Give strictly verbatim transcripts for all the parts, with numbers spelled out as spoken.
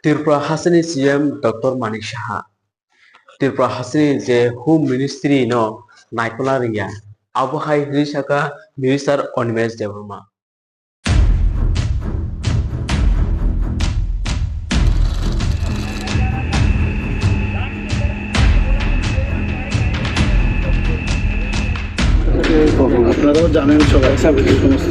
Tripura hasteni C M Doctor Manik Saha Tripura hasteni je Home Ministry no naikolna rwngya, abo hai hinwi sakha Minister Animesh Debbarma. আপনারাও জানেন সবাই, সমস্ত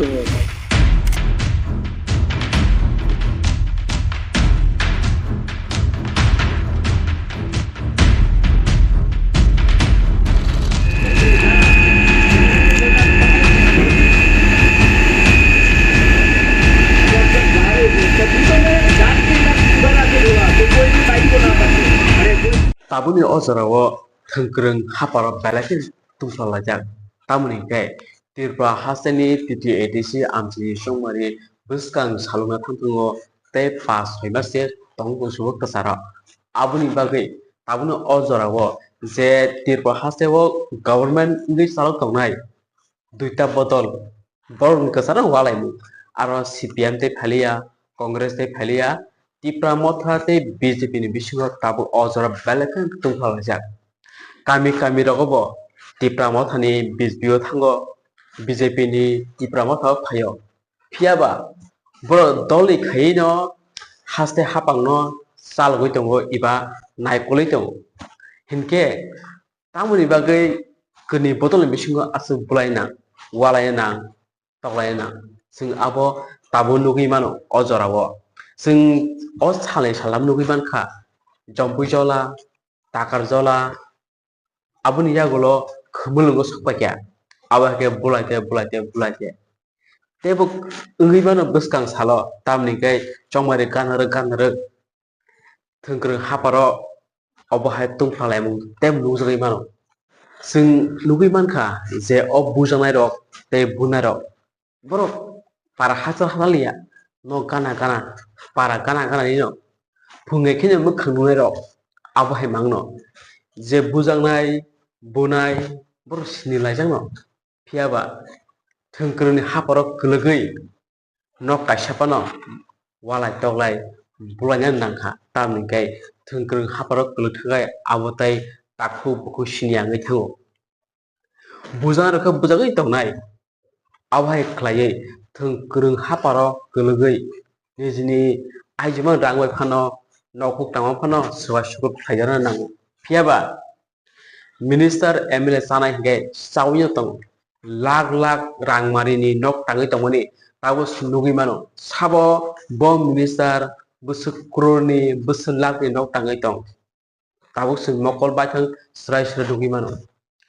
Tabukni o jorao thwngkwrwng hapharo belai khe tungsa laijak. Tamoni hwnkhe Tripura hasteni T T A D C amchaini chongmani bwskang salukna thangthango tei pash soi mas se tong tongsugo kwcharo. Aboni bagwi tabukni o jorao je Tripura hasteo government wngwi chalok tongnai duita bodol, borokni kwcharo walaimung. Aro C P M tei phailiya, Congress tei phailiya, Tipra Motha tei B J P ni bisingo tabuk o jora belai khe tungphalaijak. Kami kami rogo bo Tipra Motha ni bijbio thango, B J P ni Tipra Motha o phaio. Phiya ba borok dol ni khaiwi no haste haphang no chalogwi tongo eba naikolwi tongo. Hinkhe tamoni bagwi kwrwini bodol ni bisingo aswk bulai nang, walai nang, toklai nang. Chwng abo tabuk nugwi mano o jorao. Chwng o salni sal abo nugwi mankha, Jampuijola, Takarjola, aboni yagulo khumulwngo sokpaikha. Abo hai khe bulai khe, bulai khe, bulai khe. Teibo wngwi mano bwskang salo, tamni khe chongmari ganarwk ganarwk thwngkwrwng hapharo obo hai tungphalaimung tei nukjagwi mano. Chwng nugwi mankha je o bujaknairok tei bunairok borok para hachal hachal ya, nok gana gana, para gana gana ni no phunge kheno mwkhang nuknairok abo hai mangno. Je bujaknai, bunai borok sini laijakno. Phiya ba thwngkwrwngni hapharo kwlwgwi nok kaisa phano walai toklai bulaina nangkha, tamni khe thwngkwrwng hapharo kwlwk thangkhe abo tei takhuk bukhuk siniya wngwi thango. Bujang rwkhe bujagwi tongnai, abo hai khlaiwi thwngkwrwng hapharo kwlwgwi nijini aijima rang bai phano, nokhuk tangma phano swbai sukruk khlaijakna nango. Phiya ba minister, M L A chanai hinkhe chaui no tongo. Lakh lakh rang marini nok tangwi tongmani tabuk chwng nugwi mano. Sabo bo minister bwswk crore ni, bwswk lakh ni nok tangwi tong. Tabuk chwng mokol baithang chwrai chwrai nugwi mano.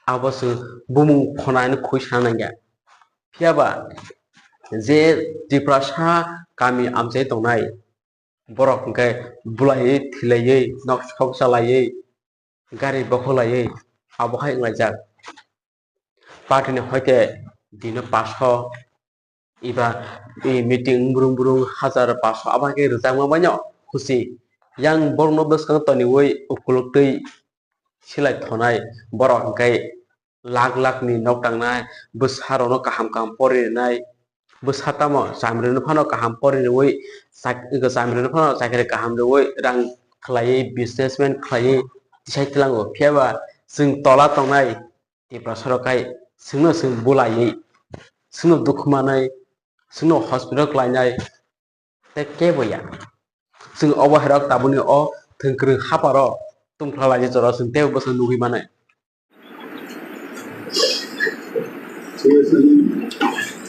Abo chwng bumung khonani khwi sana nangya. Phiya ba je Tiprasa kami amchai tongnai, borok hwnkhe bulaiwi, thwilaiwi, nok sok chalaiwi, gari bokhok laiwi, abo hai wnglaijak. Party ni hoite dino paso, eba, e, meeting brung brung hajar paso abo hai khe rwjakma baino khusi. Yang borokno bwskang toniwi ukuluk twi silai thonai borok hwnkhe lakh lakh ni nok tangnai, bwsa rokno kaham kaham pori rwnai, bwsa tamo chamirwino phano kaham pori rwui, chak-, chamirwino phano chakri kaham rwui, rang khlaiwi, businessman khlaiwi tisai tlango. Phiya ba chwng tola tongnai Tiprasa rok hai chwngno chwng bulaiwi, chwngno dukhu manai, chwngno hospital khlainai, tei kebo ya. Chwng obo hai rok tabukni o thwngkwrwng hapharo tungphla laijak jora chwng teibo bwsano nugwi manai.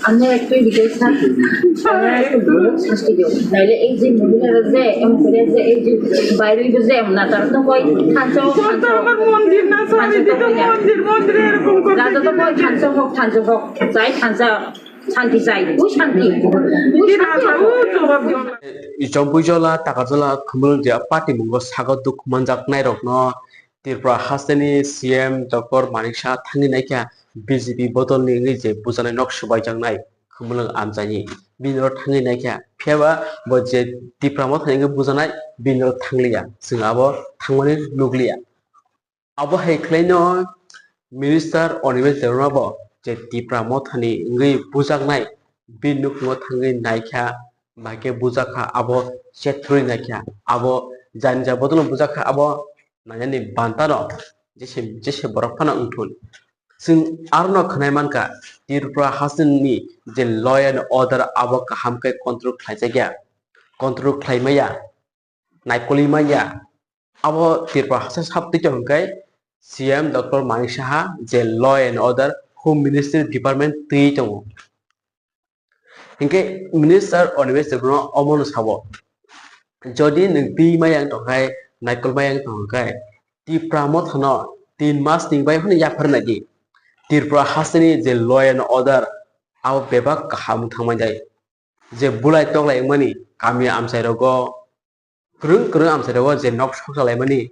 আমি একটু বিদেশ থাকি, তারা একটু বহুত শাস্তি দেব। নাইলে এই যে মহিলারা যে এমন করে যে এই যে বাইরে যে এমন না, তারা তো কয় থানচো, থানচো, আমার মন্দির না, স্বামী, থানচো তো দিদি কয় না। মন্দির, মন্দিরে এরকম করছে রাজা তো কিনা? কয় থানচো হোক, থানচো হোক, চাই থানচা, শান্তি চাই, ওই শান্তি, ওই কি শান্তি রাজা, হোক। ও জবাব দেওয়া। Jampuijola, Takarjola, Khumulwng je party mungo sago dukhu manjaknairokno Tripura hasteni C M Doctor Manik Saha thangwi naikha B J P bodolni wngwi je bujanai nok swbaijaknai Khumulwng amchaini bini oro thangwi naikha. Phiya ba bo je Tipra Motha ni wngwi bujanai bini oro thangliya, chwng abo thangmani nukliya. Abo hai khlaino Minister Animesh Debbarma bo je Tipra Motha ni wngwi bujaknai bini nukhungo thangwi naikha, Bai khe bujak kha abo chethrwi naikha, abo jani ja bodolno bujak kha abo nainani bantano jese, jese borok phano wngthun. Chwng arono khwnai mankha, Tripura hasteni je law and order abo kaham khe control khlaijakya, control khlai maya, naikolwi manya. Abo Tripura haste sap twi tongo hwnkhe C M Doctor Manik Saha je law and order, Home Ministry Department twi tongo. Hinkhe Minister Animesh Debbarma omono sabo, jodi nwng twi maya wng tongkhai, naikol maya wng tongkhai, Tipra mothano tin mas ni bai phano yapharnai di. Tripura hasteni je law and order abo bebak kaham thangmani jai. Je bulai toklai wngmani kami amchai rogo, kwrwng kwrwng amchai rogo je nok sok chalaimani,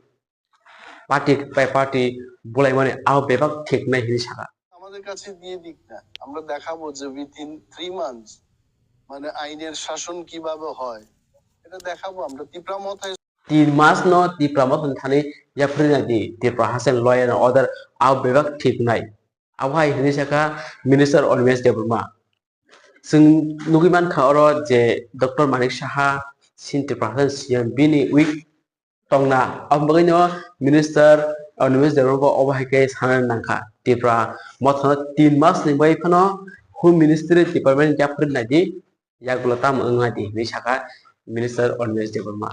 party bai party bulaimani abo bebak thik nai hinwi sakha. আমাদের কাছে দিয়ে দিক না, আমরা দেখাবো যে within three months মানে আইনের শাসন কিভাবে হয়, এটা দেখাবো আমরা। তিপ্রা মথায় Tin mas no Tipra mothani thani yapharnai di, Tripura haste law and order abo bebak thik nai. Abo hai hinwi sakha Minister Animesh Debbarma. Chwng nugwi mankha oro je Doctor Manik Saha, chini Tripura haste C M, bini weak tongna, abo bagwino Minister Animesh Debbarma bo obo hai khe sana nangkha. Tripura mothano tin mas ni bai phano Home Ministry Department yapharwi naidi, yagulo tamo wng naidi hinwi sakha Minister Animesh Debbarma.